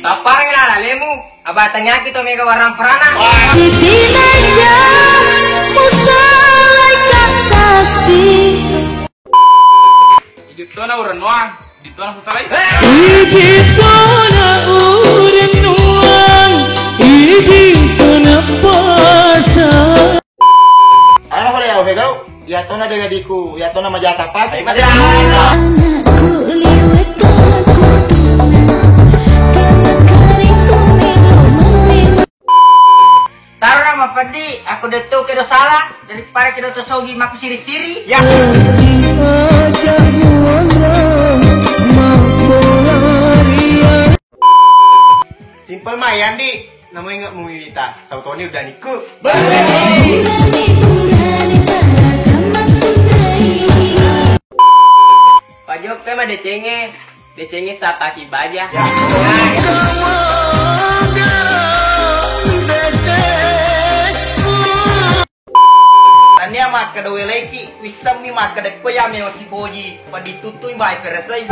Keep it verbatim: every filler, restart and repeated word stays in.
Tappareng lalemu, abatangaki to mega warang perana. Siti Najah, musalai kekasih. Idittona urennuang, idittona musalai. Idittona urennuang, idittona pasa. Ana pole ya, Ofe, kau? Ya tona de gadiku, ya tona majata pa. Anakku liwet kotona, karena kali sumelo mele. Taro na mapeddi, aku detto kedo salah, daripada kedo to sogi maku siri-siri. Ya. Simple mai, Andi. Namo inget mu wita, sautoni udah niku. Pajokka ma decengnge, decengnge sataki baja. Tania makkeda weleki, wissemmi makkeda ko ya meo sipoji, paditutui bai peresai.